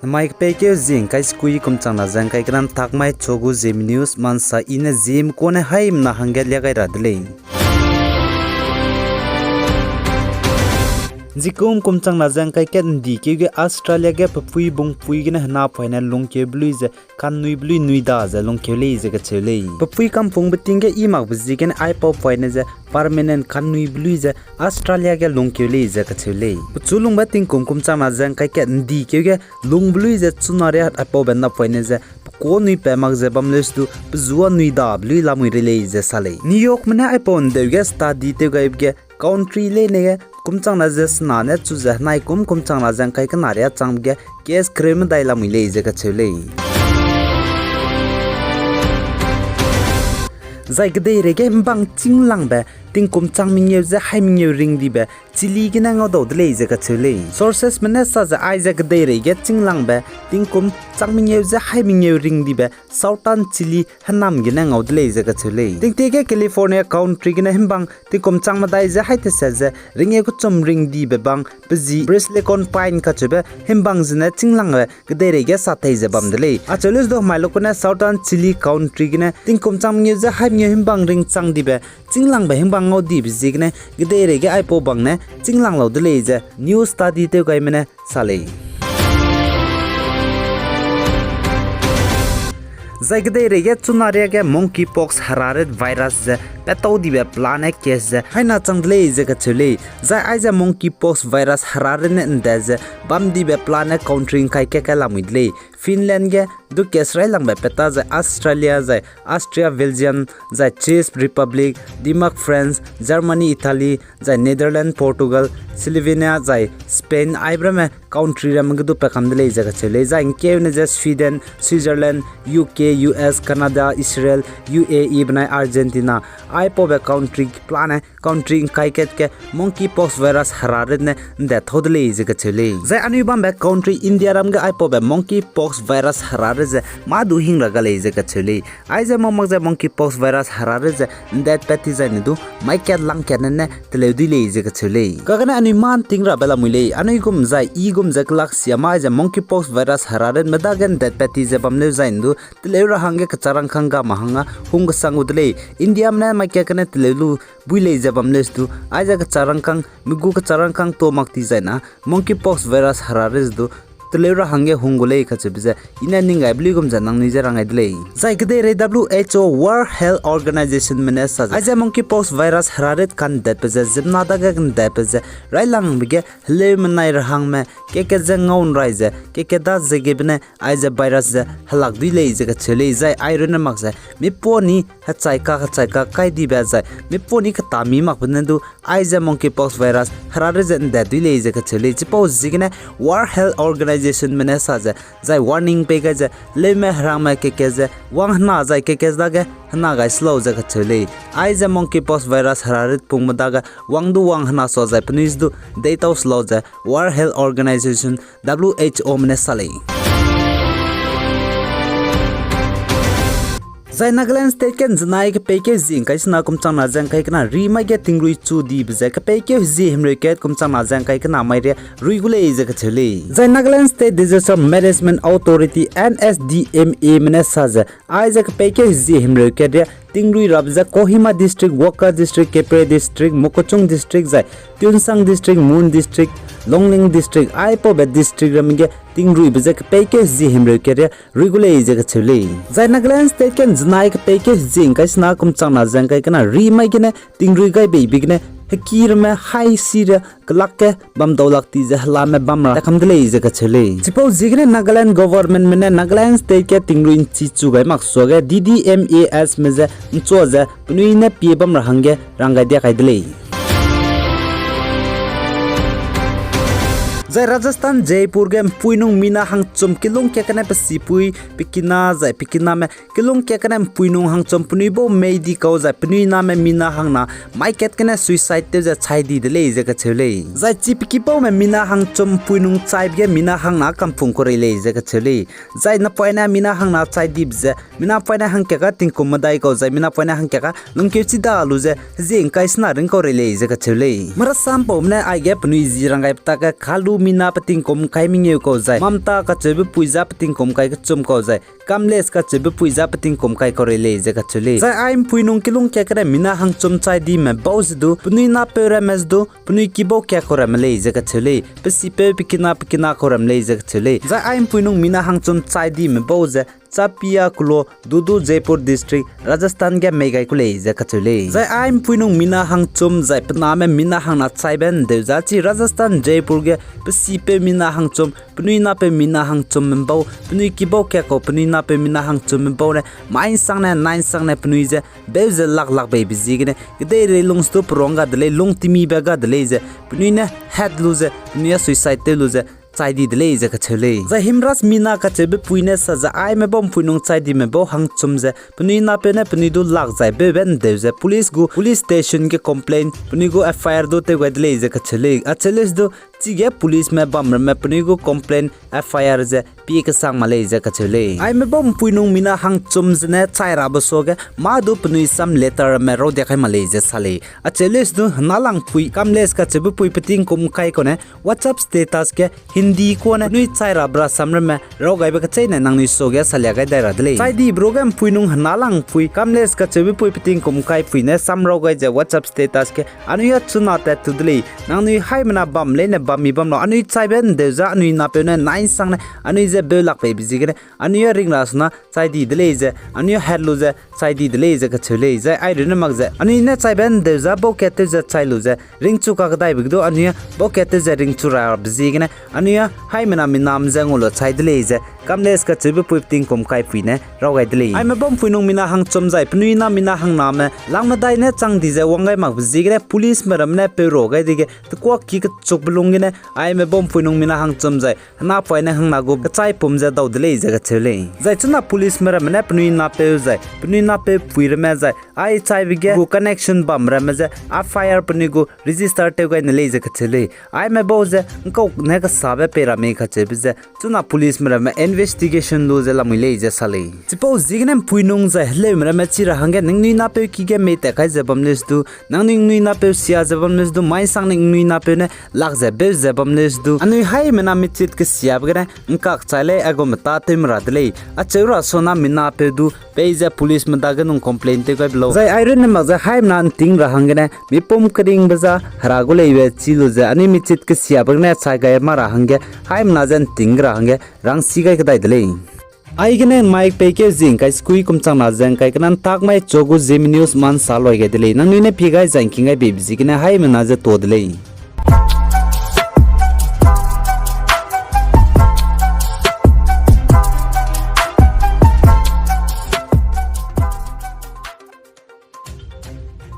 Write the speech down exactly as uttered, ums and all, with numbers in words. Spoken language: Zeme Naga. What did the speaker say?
Mai kepeikeu zie ngkai sekui kum changna ze ngkai kena ntak mai chu gu Zeme News mansa i ne Zeme kune haimena hangge lia gai ra de lei. Zikum kum changna ze ngkai kat ndikeu ge Australia ge pepui bungpui gene hena poine lungkeube lui ze kannuibe lui nui da ze lungkeu lei ze kacheu lei. Pepui kampungbe ting ge i makbe ziegene aipau poine ze permanent kannuibe lui ze Australia ge lungkeu lei ze kacheu lei. Pechu lungbe tingkum kum changna ze ngkai kat ndikeu ge lungbe lui ze chuna riat aipaube napoine ze pekuâ nui pa mak ze bam leu sedu pezua nui dabe lui lamui rei lei ze sa lei. New Yorkme ne aipau ndeu ge study tew gaibe ge country leine ge kum changna ze sena ne chu ze henai kum kum changna ze ngkai kena riâ changbe ge case kereu medai lamui lei ze kacheu lei. Zai kedeirei ge mbang chînglangbe tingkum chang mengeu ze hai mengeu ring dibe chili gene ngaudau de lei ze kacheu lei. Sourcesme ne sa ze aize kedeirei ge chînglangbe tingkum chang mengeu ze hai mengeu ring dibe Southern chili henam gene ngau de lei ze kacheu lei. Tingtie ge California country gene himbang tingkum chang medai ze hai tese ze ringeu kechum ring dibe bang pe zi Bristlecone pine kacheube himbang zene chînglangbe kedeirei ge satei ze bam de lei. Acheu leu sedu hemai lu kune Southern chili country gene tingkum chang mengeu ze hai mengeu himbang ring chang dibe chînglangbe himbang ngau dibe ziegene kedeirei ge aipau bang ne chînglang lau de lei ze news study tew gaime ne sa lei. Zai kedeirei ge chuna riâ ge monkeypox heraret virus ze petau dibe pelane case ze haina chang de lei ze kacheu lei. Zai aize monkeypox virus heraret ne ndat ze bam dibe pelane country ngkai kat kai lamui de lei. Finland ge du case railangbe peta zai Australia zai Austria, Belgium, zai Czech Republic, Denmark, France, Germany, Italy, zai Netherlands, Portugal, Slovenia, zai Spain, aiberamme country ramme ge du pa kam de lei ze kacheu lei. Zai ngkeune ze Sweden, Switzerland, U K, U S, Canada, Israel, U A E benai Argentina, aipaube country pelane country ngkai kat ge monkeypox virus heraret ne ndat thau de lei ze kacheu lei. Zai anui bambe country India ram ge aipaube monkeypox virus heraret ze mâ du hing ra ga lei ze kacheu lei. Aize mak mak ze monkeypox virus heraret ze ndat pat ti zaine du mai kat lang kat ne ne teleu dui lei ze kacheu lei. Kagane anui mâ nting rabe lamui lei, anui gum zai i gum ze kelak sia mâ aize monkeypox virus heraretme dage ndat pat ti ze bam leu zaine du teleu ra hangge kecharangkâng ga ma hangge hung kesang gu de lei. Indiame ne mai kat gene teleu lu bui lei ze bam leu sedu aize kecharangkâng, mi gu kecharangkâng to mak ti zaina monkeypox virus heraret ze du teleu ra hangge hung gu lei kacheube ze i ne ning gaibe luigum ze nangnui je rang gai de lei. Zai kedeirei W H O, World Health Organizationme ne sa ze aize monkeypox virus heraret kandatbe ze ziemmena dage kandatbe ze railangbe ge heleume nai ra hangme kekat ze ngau nrai ze kekat da ziegebe ne aize virus ze helak dui lei ze kacheu lei. Zai airunne mak ze mipua ni hechai ka hechai ka kai dibe zai mipua ni keta mi makbe ne du aize monkeypox virus heraret ze ndat dui lei ze kacheu lei. Chipau ziegene World Health Organizationme ne sa ze zai warning pei gai ze heleume herangme kekat ze wang hena zai kekat dage hena gai se lau ze kacheu lei. Aize monkeypox virus heraret pungme dage wang du wang hena sua zai penui ze du deitau se lau ze World Health Organization, W H Ome ne sa lei. Zai Nagaland State ge nzenai kepeikeu hezie ngkai sena kum changna ze ngkai kena rimai ge tingrui chu dibe ze kepeikeu hezie himreu kat kum changna ze ngkai kena mai ria rui gu lei ze kacheu lei. Zai Nagaland State Disaster Management Authority, N S D M Ame ne sa ze aize kepeikeu hezie himreu kat ria tingrui rabe ze Kohima District, Wokha District, Kiphire District, Mokokchung District, zai Tuensang District, Mon District, Longleng District, aipaube district ramme ge tingruibe ze kepeikeu hezie himreu kat ria rui gu lei ze kacheu lei. Zai Nagaland State ge nzenai kepeikeu hezie ngkai sena kum changna ze ngkai kena rimai gene tingrui gai beibe gene heki ramme haisi ria kelak ge bam dau lak ti ze helame bam ra takam de lei ze kacheu lei. Chipau ziegene Nagaland governmentme ne Nagaland State ge tingrui nchi chu gai mak suage D D M Asme ze nchua ze penui ne pie bam ra hangge rang gai dia kai de lei. Zai Rajasthan Jaipur ge mpui nung mina hangchum kilung kat kene pe sipui, pe kina zai pe kiname kilung kat kene mpui nung hangchum penui bau mei di kau zai penui name mina hangna mai kat kene suicide tew ze chai di de lei ze kacheu lei. Zai chi pe kibaume mina hangchum mpui nung chaibe ge mina hangna kampung kurei lei ze kacheu lei. Zai napoine mina hangna chai dibe ze mina poine hangkat ga tingkum medai kau zai mina poine hangkat ga lungkeu chi da lu ze hezie ngkai sena ringkau rei lei ze kacheu lei. Marasam paume ne aige penui zi rang gaibe tak ge Kalu mina petingkum kai mengeu kau zai Mamta kacheube pui za petingkum kai kechum kau zai Kamlesh kacheube pui za petingkum kai kau rei lei ze kacheu lei. Zai ai ’mpuinung kilung kat gene mina hangchum chai dime bau ze du penui napeu ramme ze du penui kibau kat kau ramme lei ze kacheu lei. Pe sipeu pe kina pe kina kau ram lei ze kacheu lei. Zai ai ’mpuinung mina hangchum chai dime bau ze Chapia Kulo, Dudu, Jaipur District, Rajasthan ge mei gai ku lei ze kacheu lei. Zai ai ’mpuinung mina hangchum zai pe name mina hangna chaibe ’ndeu za chi Rajasthan, Jaipur ge pe sipeu mina hangchum, penui napeu mina hangchum me bau, penui kibau kat kau penui napeu mina hangchum me bau ne, mai ’nsangne, nai ’nsangne penui ze beu ze lak lak beibe ziegene, kedeirei lung se du peruang ga de lei, lung timibe ga de lei ze, penui ne hat lu ze, penui a suicide tew lu ze, chai di de lei ze kacheu lei. Zai Himraj mina kacheube pui ne sa ze aime bau ’mpuinung chai dime bau hangchum ze, penui napeu ne penui du lak zai beube ’ndeu ze, police gu, police station ge complaint, penui gu F I R du tew gai de lei ze kacheu lei. Acheu lei se du, chige policeme bam ramme penui gu complaint, F I R ze pie kesang mak lei ze kacheu lei. Aime bau ’mpuinung mina hangchum zene chai rabe suage, mâ du penui sam letter ramme rau dia kai mak lei ze sa lei. Acheu lei se du, Henalangpui, Kamlesh kacheube pui petingkum kai kau ne, WhatsApp status ge Hindi kua ne penui chai rabe rasam ramme rau gaibe kecheîne nangnui suage salia gai dai ra de lei. Chai dibe ruage ’mpuinung Henalangpui, Kamlesh kacheube pui petingkum kai pui ne sam rau gai ze WhatsApp status ge anui a chuna tat tu de lei. Nangnui haimena bam leine bam mi bam lau, anui chaibe ’ndeu za anui napeu ne nai ’nsangne anui ze beu lak peibe ziegene, anui a ring ra suna chai di de lei ze, anui a hat lu ze chai di de lei ze kacheu lei. Zai ai runne mak ze, anui ne chaibe ’ndeu za bau kat tew ze chai lu ze, ringchu kakedaibe ge du anui a bau kat tew ze ringchu rabe ziegene, anui a haimena minam ze ngau lu chai de lei ze, Kamlesh kacheube pui petingkum kai pui ne rau gai de lei. Aime bau ’mpuinung mina hangchum zai penui na mina hangname langmedai ne chang di ze wang gai makbe ziegene, policeme ramme ne peu ra gai dege, tekuaki kechukbe lung gene, aime bau ’mpuinung mina hangchum zai, henapoine hangna gu kechaipum ze dau de lei ze kacheu lei. Zai chuna policeme ramme ne penui napeu zai, penui napeu pui ramme zai, ai chaibe ge gu connection bam ramme ze, F I R penui gu register tew gai ne lei ze kacheu lei. Aime bau ze, ’ngkau ne kesabe pei ra mei kacheube ze, chuna policeme ramme investigation lu ze lamui lei ze sa lei. Chipau ziegene ’mpuinung zai heleume ramme chi ra hangge ningnui napeu ki ge mei tat kai ze bam lei se du, nangnui ningnui napeu sia ze bam lei se du, mai ’nsang ningnui napeu ne lak ze beu ze bam lei se du, anui haimena michit kesiabe gene ’ngkak chai lei, aigum meta tewme ra de lei. Acheu ra suna mi napeu du pei ze policeme dage nung complaint tew gaibe lau. Zai ai runne mak ze haimena ’nting ra hanggene, mipum keringbe za hera gu leibe chi lu ze, anui michit kesiabe gene chai gai ma ra hangge, haimena ze ’nting ra hangge, rangsi gai kedai de lei. Aigene mic peikeu zie ’ngkai sekui kum changna ze ’ngkai kena ’ntak mai chu gu Zeme News man sa loi gai de lei. Nangnui ne pie gai zai ’ngking gai beibe ziegene haimena ze tuâ de lei.